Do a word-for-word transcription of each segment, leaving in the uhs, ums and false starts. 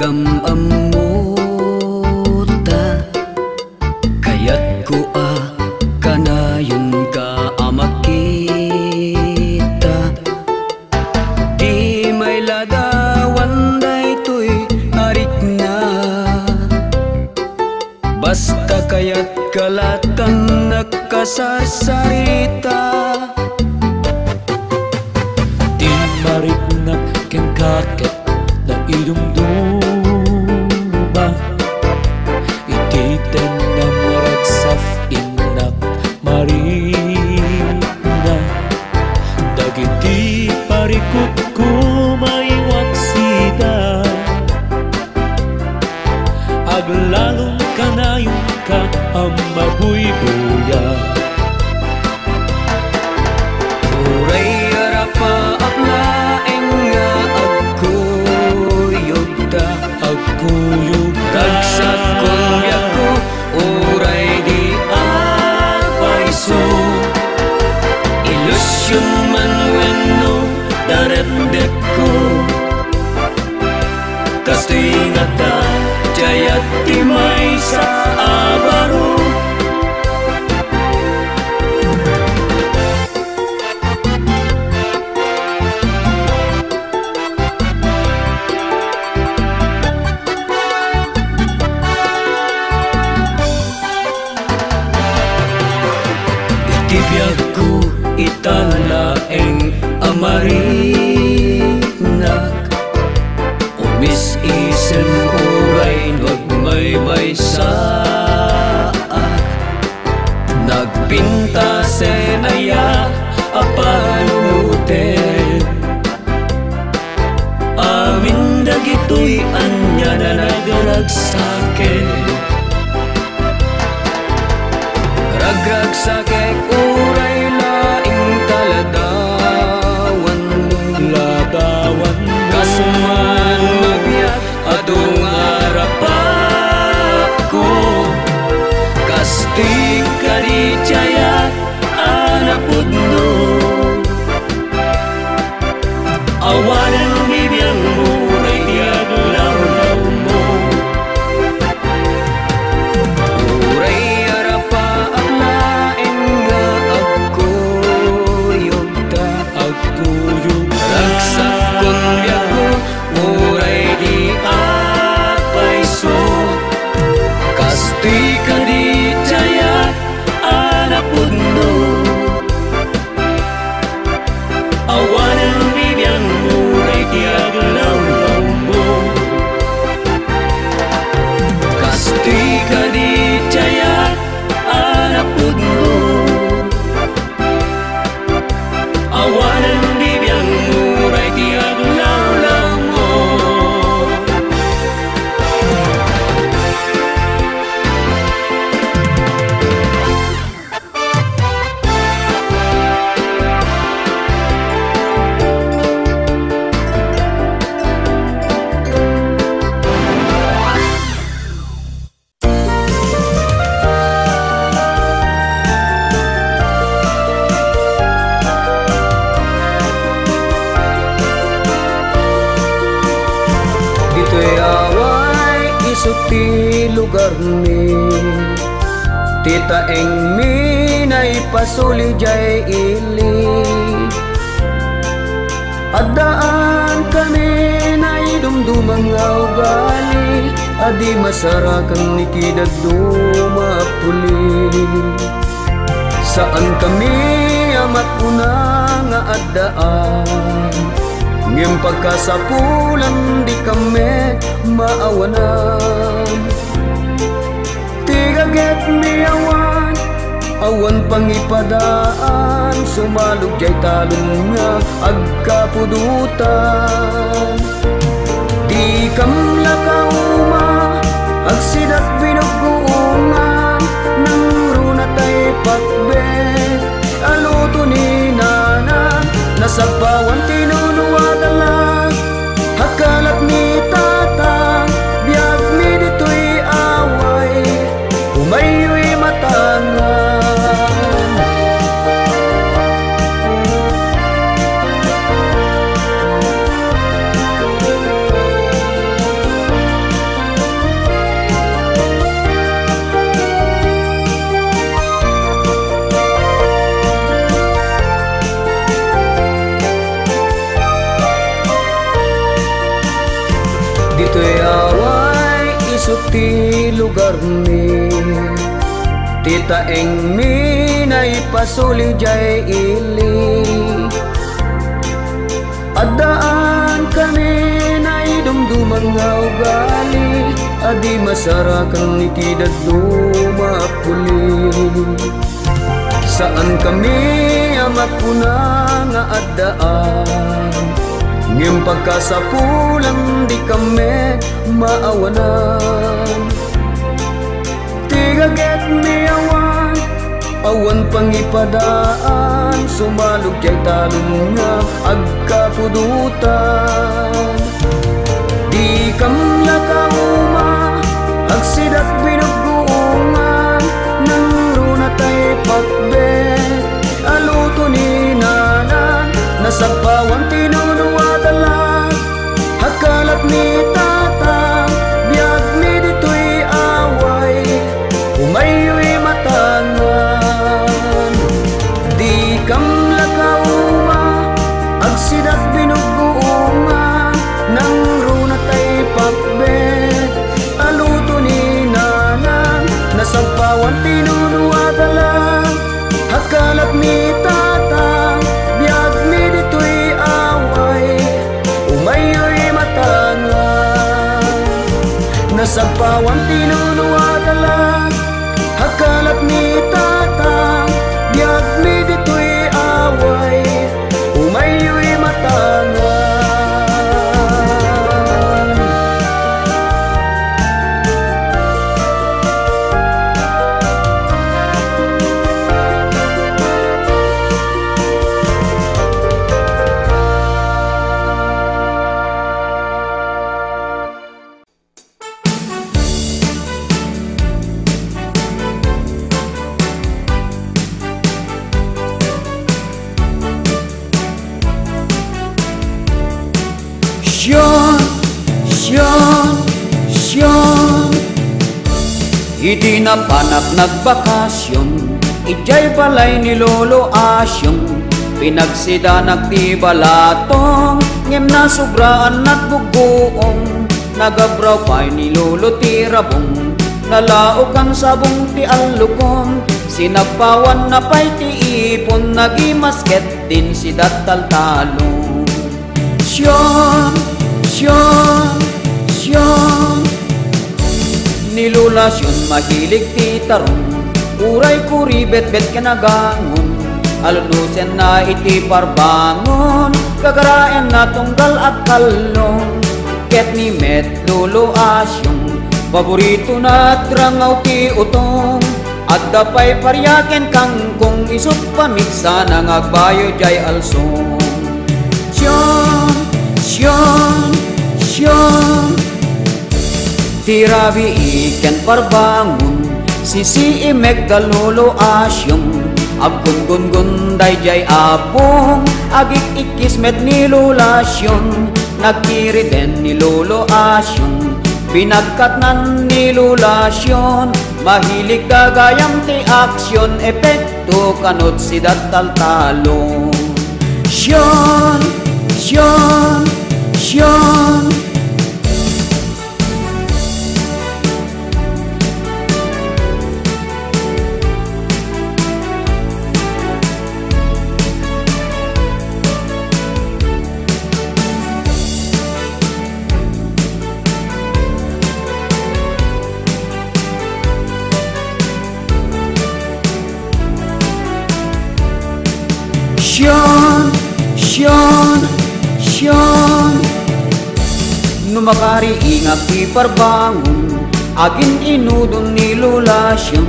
Am-ammota, kayatko a kanayonka a makita. Di mailadawan daytoy a rikna. Basta kayatka lattan nagkasarsarita. Di mariknak kenka ket naidumduma. Iti tengnam ragsap innak marikna. Dagiti parikutko maiwaksida. Aglalom kanayonka a mabuybuya. Uray arapaak laeng nga agkuyogta. Agkuyogta. Ragsakon biagko, uray di apayso. Ilusion man wenno darepdepko. Kastoy ngata, dayat ti maysa a baro. Iti biagko, ita laeng a mariknak. Umis-isem uray no agmaymaysaak. Nagpintasen aya a panunoten. Amin dagitoy ania a nagragsaken. Ragragsakek uray laeng ta ladawanmo. Ladawanmo. Kas man a biag, adu nga arapakko. Kasti kadi ti ayat a napudno. Awanen bibiangmo uray ti aglawlawmo. Uray arapaak laeng nga agkuyogta. Agkuyogta. Ragsakkon biagko uray di apayso. Kasti kadi ti ayat a napudno. Awanen bibiangmo uray ti aglawlawmo. Kasti kadi ti ayat a napudno. Awanen bibiangmo uray ti aglawlawmo. Ditoy away isu ti lugarmi, ti taengmi naipasuli diay ili. Addaan kami naidumduma nga ugali a di masarakan iti dadduma a puli. Saan kami a makuna nga addaan, ngem pagkasapulan di kami maawanan. Ti gagetmi awan, awan pangipadaan, sumalog diay talon nga agkapudotan. Dikam la kauma, agsidat binuggoongan, nangruna tay pakbet, aluto ni nanang, nasagpawan ti nunuat a la. Hakkalat ni Tatang, biagmi ditoy away, umayyoy matangan. Ditoy away isu ti lugarmi, ti taengmi naipasul idiay ili. Addaan kami naidumduman nga ugali a di masarakan iti dadduma a puli. Saan kami a makuna nga addaan, ngem pagkasapulan di kami maawanan. Ti gagetmi awan, awan pangipadaan, sumalog diay talon nga agkapudotan. Dikam la kauma, agsidak binugguongan, nangruna tay pakbet, a luto ni nanang, nasagpawan ti nunuat a la, hakkalap ni tatang, biagmi ditoy away, umayyoy matangan. Dikam la kauma, agsidak binugguongan, nangruna tay pakbet, a luto ni nanang, nasagpawan ti nunuat a la, hakkalap ni tatang, biagmi ditoy away, umayyoy matangan. Nasagpawan ti nunuat a la, hakkalap ni tatang, biagmi ditoy away, umayyoy matangan. Siyon, Siyon, Siyon. Idi napanak nagbakasyon, idiay balay ni Lolo Asyong, pinagsidanak ti balatong, ngem nasobraan nagbugguong. Nagabraw pay ni Lolo ti rabong, nalaokan sabong ti allukon, sinagpawanna pay ti ipon, nagimasket din sidat taltalon. Siyon, Siyon, Siyon. Ni Lola Siyon mahilig ti tarong, uray kuribetbet ken agangon. Alunosenna iti parbangon, gagaraenna tunggal agkallong. Ket ni met Lolo Asyong, paboritona ti rangaw ti utong. Adda pay paria ken kangkong, isut' pamigsana nga agbayo diay alsong. Siyon, Siyon, Siyon. Ti rabii ken parbangon, sisiimek da Lolo Asyong. Aggungungun daydiay a pung, agik-ikkis met ni Lola Siyon. Nagkiriden ni Lolo Asyong, binagkatnan ni Lola Siyon. Mahilig da gayam ti aksyon, epekto kanut sidat taltalon. Siyon, Siyon, Siyon. Siyon, Siyon, Siyon. No makariingak ti parbangon, agin-inudon ni Lola Siyon.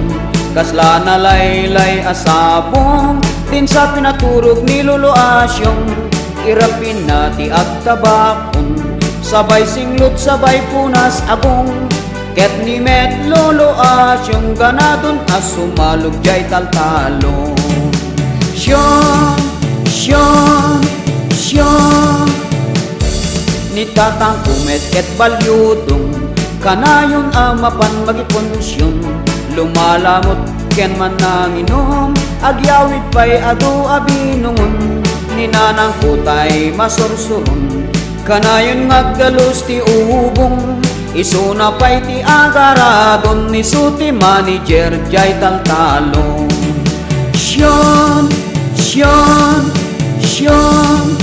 Kasla nalaylay a sabong, dinsa pinaturog ni Lolo Asyong. Irapinna ti agtabakon, sabay singlot, sabay punas agong. Ket ni met Lolo Asyong, ganadon a sumalog diay taltalon. Siyon, Siyon, Siyon. Ni tatangko met ket baliudong, kanayon a mapan magipunsion. Lumalamot ken mannanginom, agyawid pay adu a binungon. Ni nanangko tay masursuron, Kanayon nga agdalus ti ubong, isuna pay ti agaradon, isu ti manager jay taltalong. Siyon, siyon, siyon.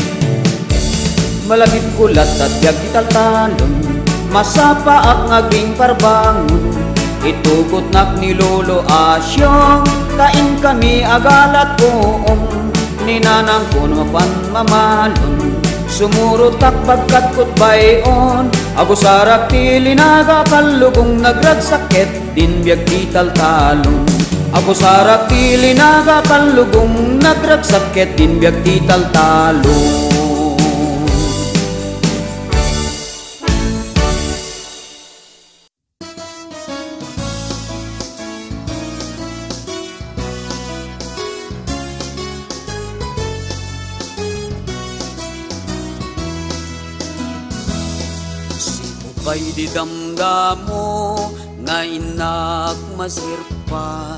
Malagipko latta ti agtaltalon, masapaak nga agingparbangon. Itugotnak ni Lolo a siyon, ta inkami agalat-om. Ni nanangko no mapan mamalon, sumurotak bagkat kutbayon. Agusarak ti linaga kallugong nagragsak ket din biag ti taltalong. Agusarak ti linaga kallugong nagragsak ket din biag ti taltalong. Sipud pay di damdamo nga innak masirpa,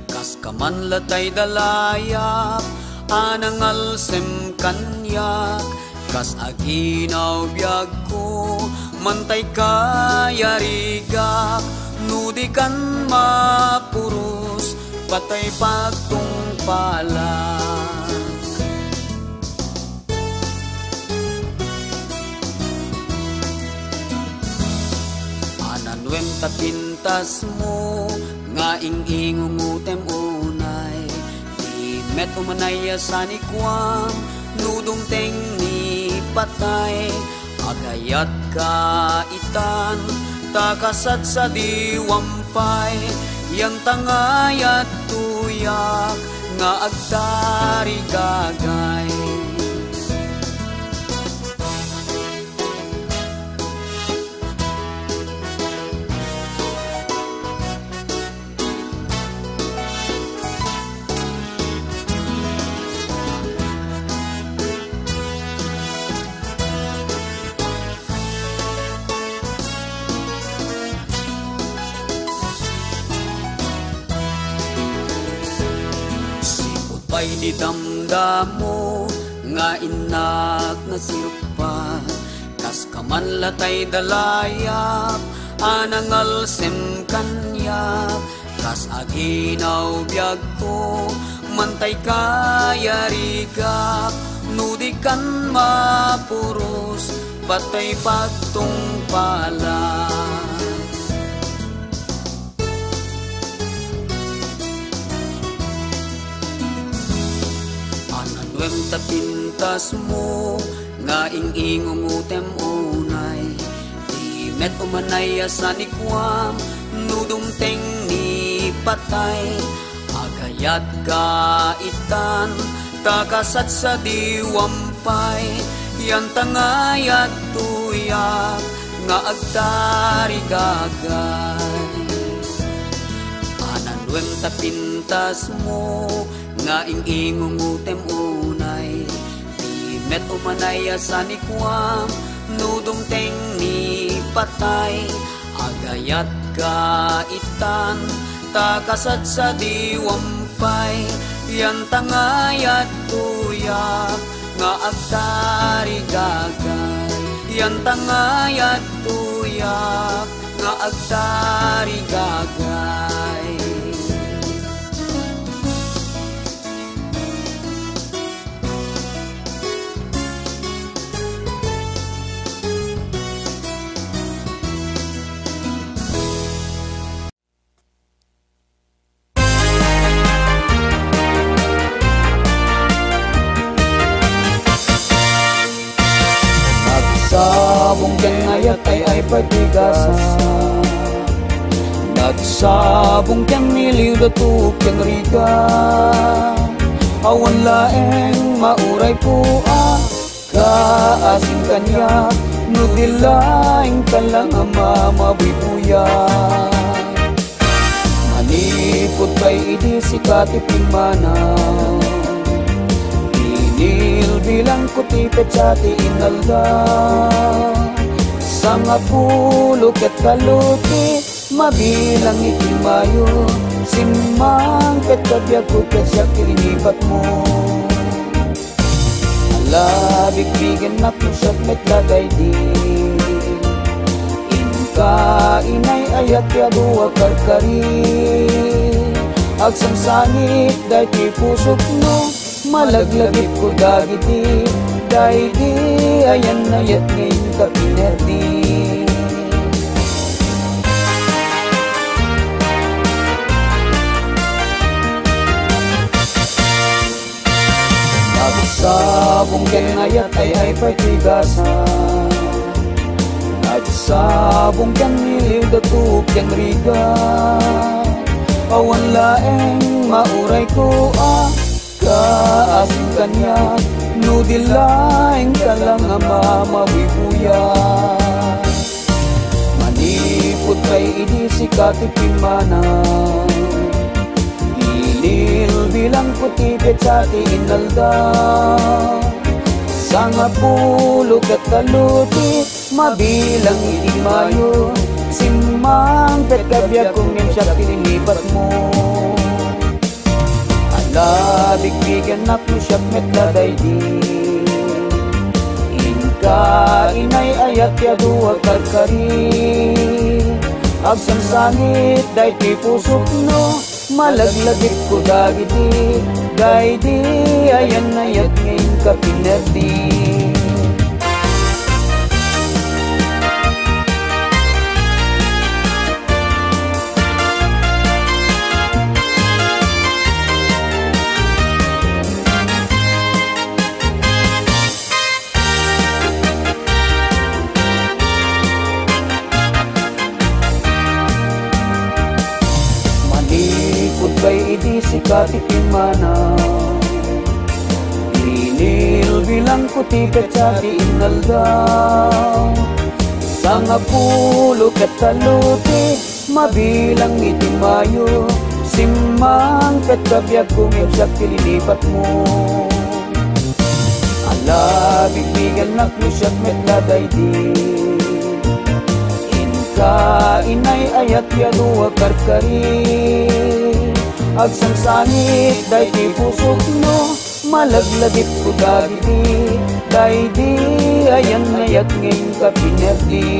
kas kaman latay dalayap a nangalsem kaniak. Kas aginaw biagko, mantay kayarigak, no di kan mapuros, patay pagtungpalak. Ananuem ta pintasmo nga ing-ingungotem unay, di met umanay a sanikuam no dumteng ni patay. Agayatka itan ta kasadsadiwam pay, yantangay adtoyak nga agtarigagay. Sipud pay di damdamo nga innak nasirpa, kas kaman latay dalayap a nangalsem kaniak. Kas aginaw biagko, mantay kayarigak, no di kan mapuros, patay pagtungpalak. Ananuem ta pintasmo nga ing-ingungotem unay, di met umanay a sanikuam no dumteng ni patay. Agayatka itan ta kasadsadiwam pay, yantangay adtoyak nga agtarigagay. Ananuem ta pintasmo nga ing-ingungotem unay, di met umanay a sanikuam no dumteng ni patay. Agayatka itan ta kasadsadiwam pay, yantangay adtoyak nga agtarigagay, yantangay adtoyak nga agtarigagay. Nagsabong diay nga ayat ay, ay pagbigasan. Nagsabong diay milio, dato ken rigat. Awan laeng mauray ko a kaasin kaniak, no di laeng tallang a mamabuybuya. Manipud pay idi sika ti pimmanaw, binilbilangko ti petsa ti inaldaw. Sangapulo ket tallo ti mabilang iti Mayo, simmang ket kabiagko ket siak ti inipatmo. Ala bigbigennak no siak met la daydi. Inka inay ayat ti adu a karkari. Agsangsangit daytoy pusok no malaglagipko dagiti daydi a yan-ayat nga inka pinerdi. Nagsabong ken ayat ay-ay pay ti gasat. Nagsabong ken niliw, datuk ken rigat. Awan laeng maurayko a kaasin kaniak, no di laeng ka lang a mamabuybuya. Manipud pay idi sika ti pimmanaw, binilbilangko ti petsa ti inaldaw. Sangapulo ket tallo ti mabilang idi Mayo, simmangpet ka biagko ngem siak ti linipatmo. Ala bigbigennak no siak met la daydi. Inka inay ayat ti adu a karkari. Agsangsangit daytoy pusok no malaglagipko dagiti daydi a yan-ayat nga inka pinerdi. Manipud pay idi sika ti pimmanaw, binilbilangko ti petsa ti inaldaw. Sangapulo ket tallo ti mabilang idi Mayo, simmangpet ka biagko ngem siak ti linipatmo. Ala bigbigennak no siak met la daydi. Inka inay ayat ti adu a karkari. Agsangsangit daytoy pusok no malaglagipko dagiti daydi a yan-ayat nga inka pinerdi.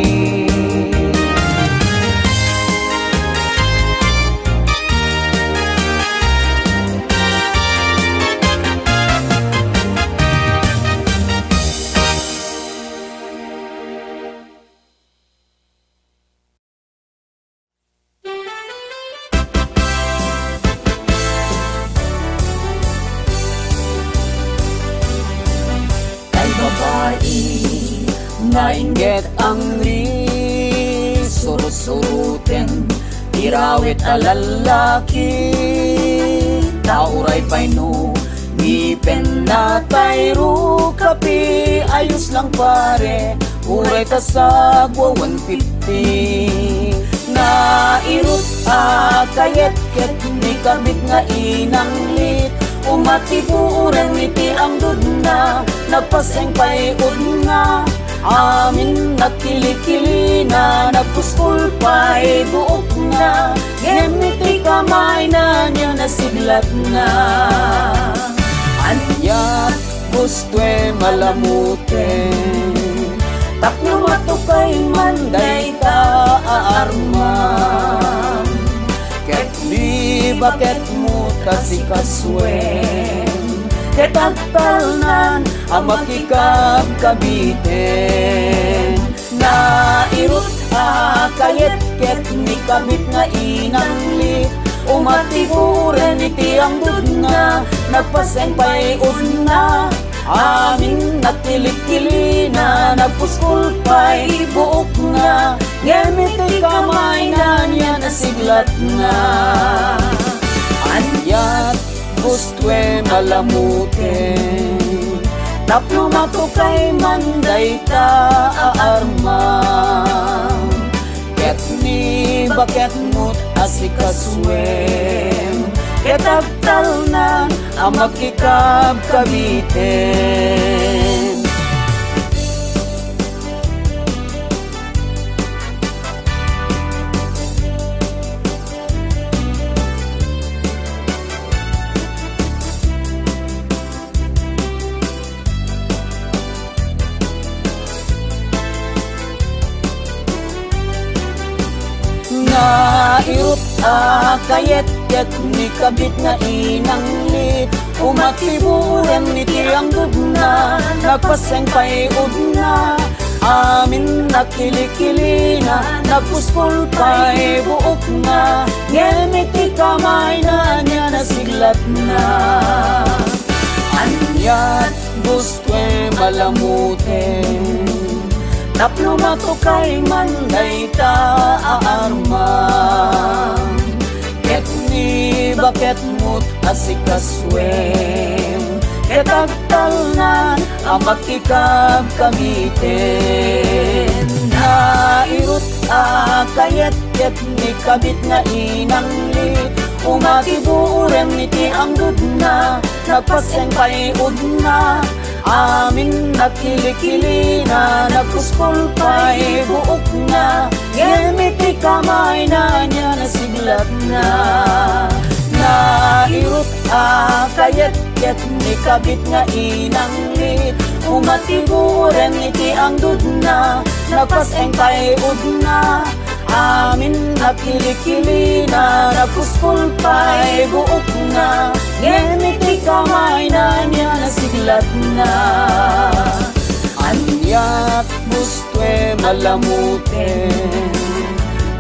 Tay babai nga inggit angri, sursuroten ti rawit a lallaki. Ta uray pay no ngipenna tay rukapi, ayos lang pare, uray ta sagwa one fifty. Nairut a kayat ket ni kabit nga inanglit, umatiburen iti angdudna, nagpaseng pay udna. Amin nagkilikilina, nagpuskol pay buokna, ngem iti kamayna niya nasiglatna. Ania ti gustoem a lamutem, tapno matukayman dayta a armam? Ket di baketmo ta sikasuem, ket agtalnan a makikabkabiten. Nairut a kayat ket ni kabit nga inanglit, umatiburen iti angdudna, nagpaseng pay udna. Amin nagkilikilina, nagpuskol pay buokna, ngem iti kamayna niya nasiglatna. Ania ti gustoem a lamutem, tapno matukayman dayta a armam? Ket ni baketmo ta sikasuem, ket agtalnan a makikabkabiten. Nairut a kayat ket ni kabit nga inanglit. Umatiburen iti angdudna, nagpasseng pay udna. Amin nakilikilina, nagpuspol pay buokna. Ngem iti kamayna, ania nasiglatna. Aniat gustoem a lamutem, tapno matukay man dayta a armam. Ket ni baketmo a sikasuem, ket agtalnan a makikabkabiten. Nairut a kayat ket ni kabit nga inanglit, umatiburen iti angdudna, nagpasseng pay udna. Amin nakilikilina, nagpuspol pay buokna. Ngem iti kamayna, ania nasiglatna. Nairut a kayat ket ni kabit nga inanglit, umatiburen iti angdudna, nagpasseng pay udna. Amin nakilikilina, nagpuspol pay buokna. Ngem iti kamayna, ania nasiglatna. Aniat gustoem a lamutem,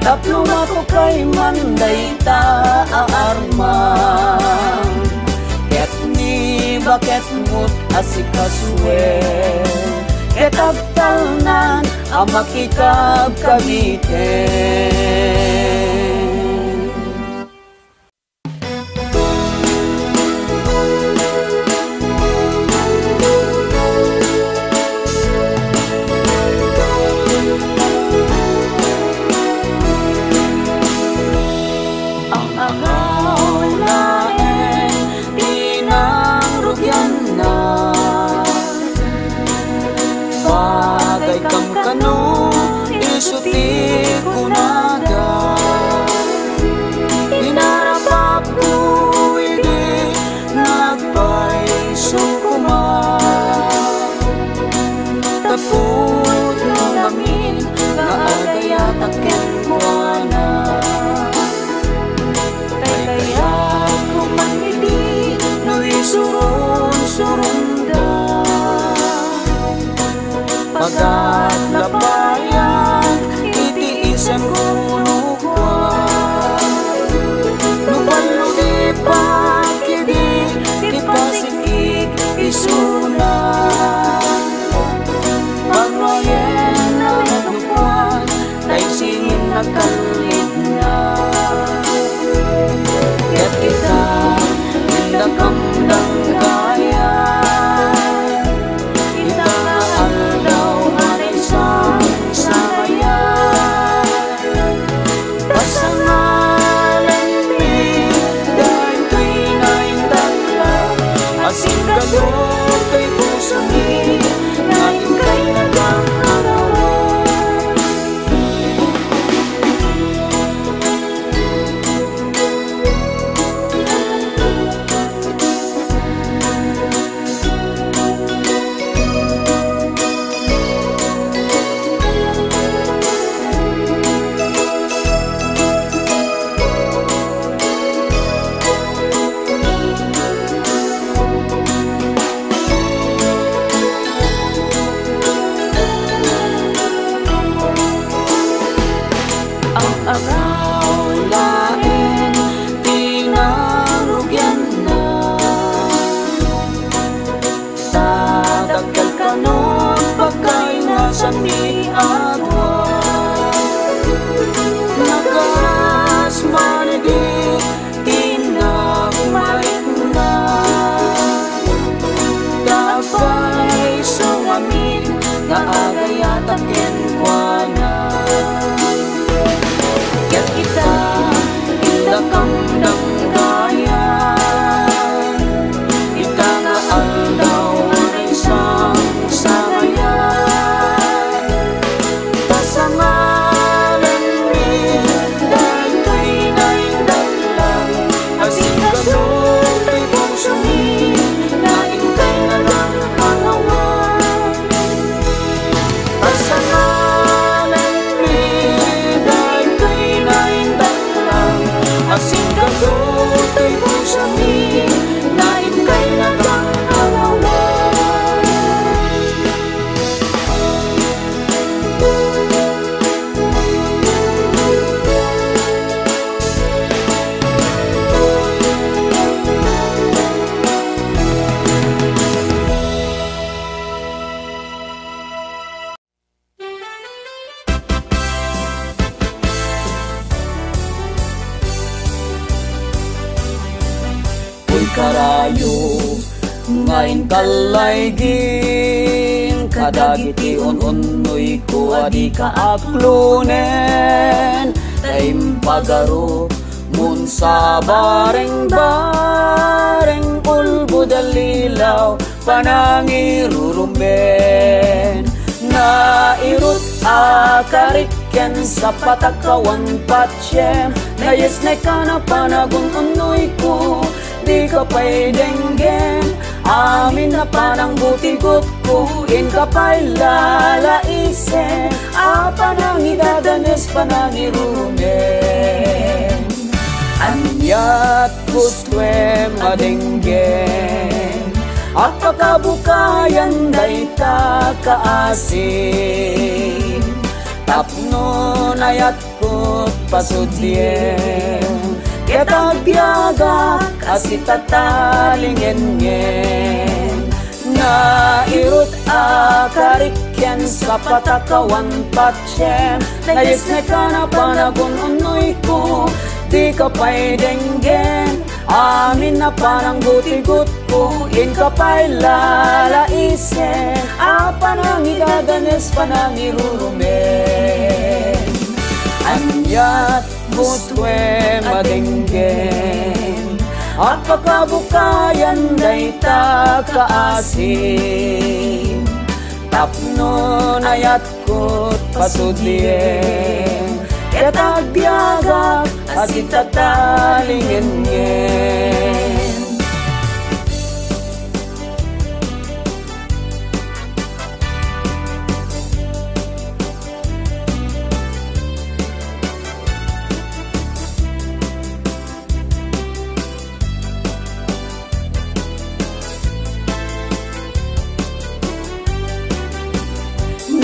tapno matukay man dayta a armam. Ket ni baketmo a sikasuem, ket agtalnan a makikabkabiten. Ang agaw laeng ti nangrugianna. Bagaykam kano, isu ti kunada. Inarapapko idi nagpayso koma. Tapno ngamin nga agayatak kenkuana. Kaykayatko man idi no isurunsurongda. Pagatlapayag iti isemko no kua. No ballo ti pakidi, ti pasikig isuna. Pagruayen no kuan, tay singin nagkallidna. Ket ita, indakam danggayat, ita nga aldaw a naisangsangayan. Pasangalenmi daytoy naindakla a singgalup toy pusomi nga inkay nagangagawa. Ang agaw laeng ti nangrugianna. Ta dakkel kanon pagkaingasanmi a dua. Nagas man idi ti nagmaikna. Ta agpayso ngamin nga agayatak kenkuana. Ket ita, indakam danggayat, ita nga aldaw a naisangsangayan. Rayo nga inkallaygin kadagiti un-unnoyko a dika aklonen, ta impagarupmon sa bareng-bareng, ulbod a lilaw, panangirurumen. Nairut a karik ken sapatakawan patiem, nayesnek a napanagun-unnoyko, dika pay denggen. Amin a pananggutigutko, inka pay lalaisen, a panangidadanes, panangirurumen. Aniat gustoem a denggen, a pakabukayan dayta kaasim, tapno nayat ket pasudiem, ket agbiagak a sitatalingenngem. Nairut a karik ken sapatakawan patiem, nayesnek a napanagun-unnoyko, dika pay denggen. Amin a pananggutigutko, inka pay lalaisen, a panangidadanes, panangirurumen. Aniat gustoem a denggen, a pakabukayan dayta kaasim, tapno nayat ket pasudiem, ket agbiagak a sitatalingenngem.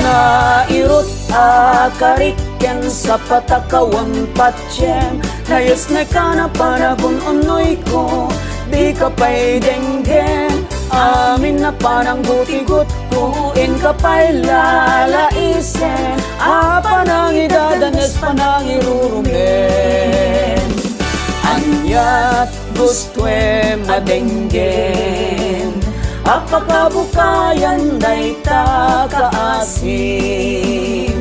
Nairut a karik ken sapatakawan patiem, nayesnek a napanagun-unnoyko, dika pay denggen. Amin a pananggutigutko, inka pay lalaisen, a panangidadanes, panangirurumen. Aniat gustoem a denggen, a pakabukayan dayta kaasim,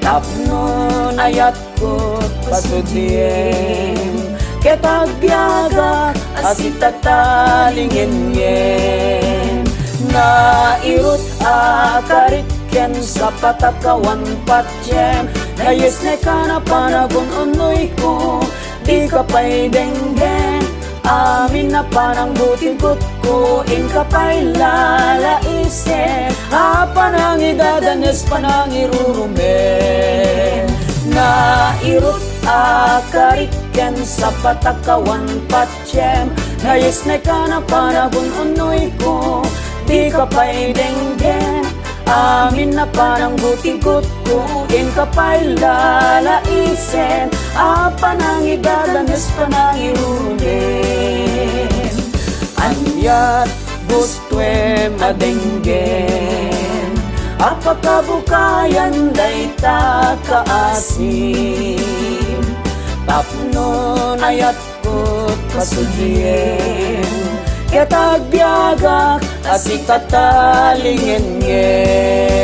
tapno nayat ket pasudiem, ket agbiagak a sitatalingenngem. Nairut a karik ken sapatakawan patiem, nayesnek a napanagun-unnoyko, dika pay denggen. Amin a pananggutigutko, inka pay lalaisen, a panangidadanes, panangirurumen. Nairut a karik ken sapatakawan patiem, nayesnek a napanagun-unnoyko, dika pay denggen. Amin a pananggutigutko, inka pay lalaisen, a panangidadanes, panangirurumen. Aniat gustoem a denggen, a pakabukayan dayta kaasim, tapno nayat ket pasudiem, ket agbiagak a sitatalingenngem.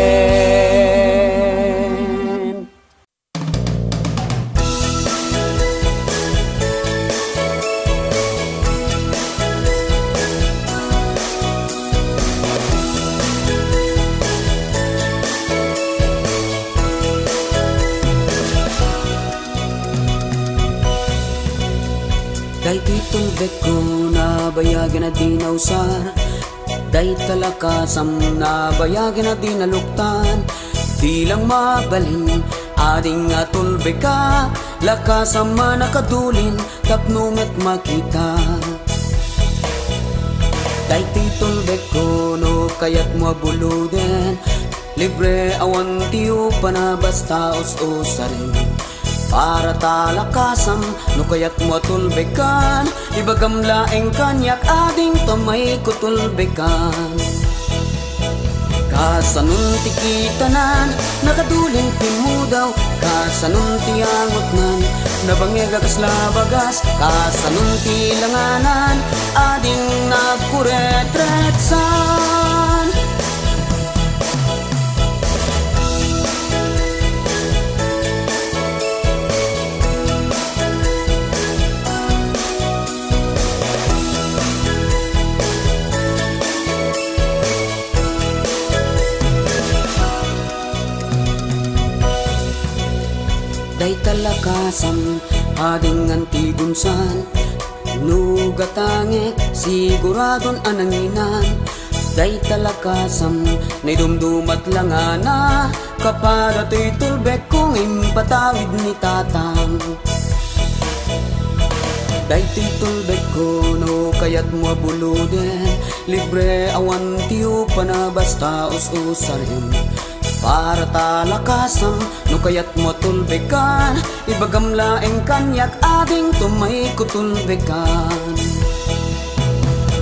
Daytoy tulbekko, nabayagen a di nausar. Dayta lakasam, nabayagen a di naluktan. Bilang mabalin, ading a tulbeka, lakasam a nakadulin, tapno met makita. Daytoy tulbekko, no kayatmo a buluden, libre, awan ti upana, basta us-usaren. Para ta lakasam, no kayatmo a tulbekan, ibagam laeng kaniak, ading ta maikutulbekan. Kasanon ti kitanan, nakadulin pimmudaw. Kasanon ti angutnan, nabangega kasla bagas. Kasanon ti langanan, ading nagkuretretsan. Dayta lakasam, ading antigunsan. No gatangek, siguradon a nanginan. Dayta lakasam, naidumdumat langana. Kapada toy tulbekko nga impatawid ni tatang. Daytoy tulbekko, no kayatmo a buluden, libre, awan ti upana, basta us-usarem. Para ta lakasam, no kayatmo a tulbekan, ibagam laeng kaniak, ading tumayko tulbekan.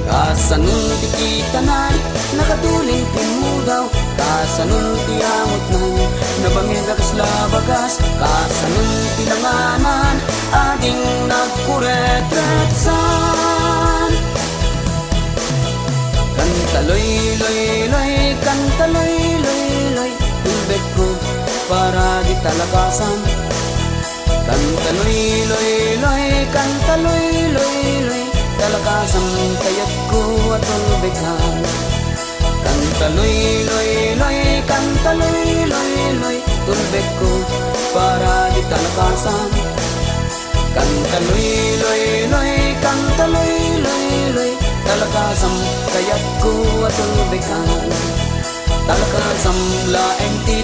Kasanon ti kitanan, nakadulin pimmudaw. Kasanon ti angutnan, nabangega kasla bagas. Kasanon ti langanan, ading nagkuretretsan. Kanta loy, loy, loy, kanta loy, loy, loy, tulbekko para dita lakasam. Kanta loy, loy, loy, kanta loy, loy, loy, ta lakasam kayatko a tulbekan. Kanta loy, loy, loy, kanta loy, loy, loy, tulbekko para dita lakasam. Kanta loy, loy, loy, kanta loy, loy, loy, ta lakasam kayatko a tulbekan. Ta lakasam laeng ti